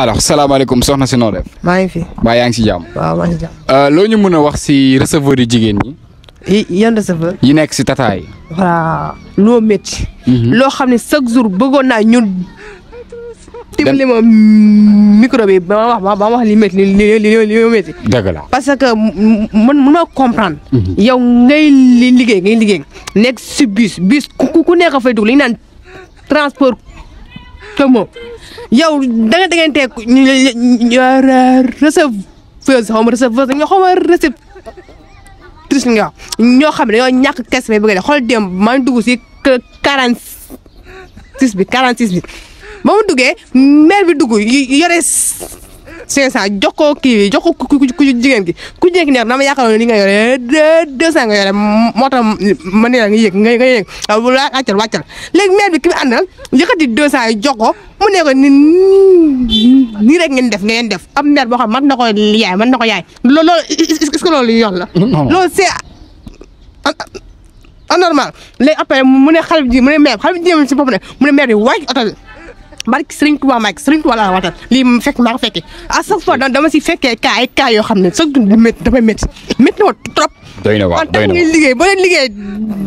alors salaamaaleykum soxna si noo def. maa ngi fi. mbaa yaa ngi si jàmm. waaw maa ngi si jàmm. loo ñu mën a wax si receveur yi jigéen ñi. yan receveur. yi nekk si tata yi. voilà loo métti. loo xam ne chaque jour bëggoon naa ñun. dimbali ma micro bi ba ma wax li métti li métti. dëgg la parce que man ma comprendre. yow ngay liggéey nekk si bus ku nekk fay dugg li ñu naan transport commun yow da nga teg receveur xaw ma receveur nga xaw ma réceptrice nga ñoo xam ne dañoo ñàkk kees bi bëgg a xool dem maa ngi dugg si 46 bi ba mu duggee maire bi dugg yore 500 jox ko kii bi jox ko ku jigéen gi ku jigéen gi neex dama yaakaaroon li nga yore 200 nga yore moo tax ma ne la nga yëg nga yëg wàccal léegi maire bi ki mu àndal yëkkati 200 yi jox ko mu ne ko nii rek ngeen def am maire boo xam man na ko yaay loolu est-ce que loolu yoon la. loolu c'est anormal léegi après mu ne xale bi mu ne maire xale bi jéem si bopp ne mu ne maire bi wàcc oto bi barki Serigne Touba Mike Serigne Touba la watal lii fekk maa ko fekkee à chaque fois dama si fekkee cas yoo xam ne chaque jour dafay métti na ma trop. doy na waaw doy na ngay liggéey boo leen liggéey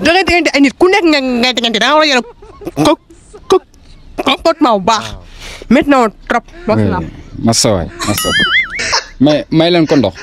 da ngay déggante ay nit ku nekk ngay déggante da nga war a yore comportement bu baax métti na ma trop. masa waay masa mais may leen ko ndox.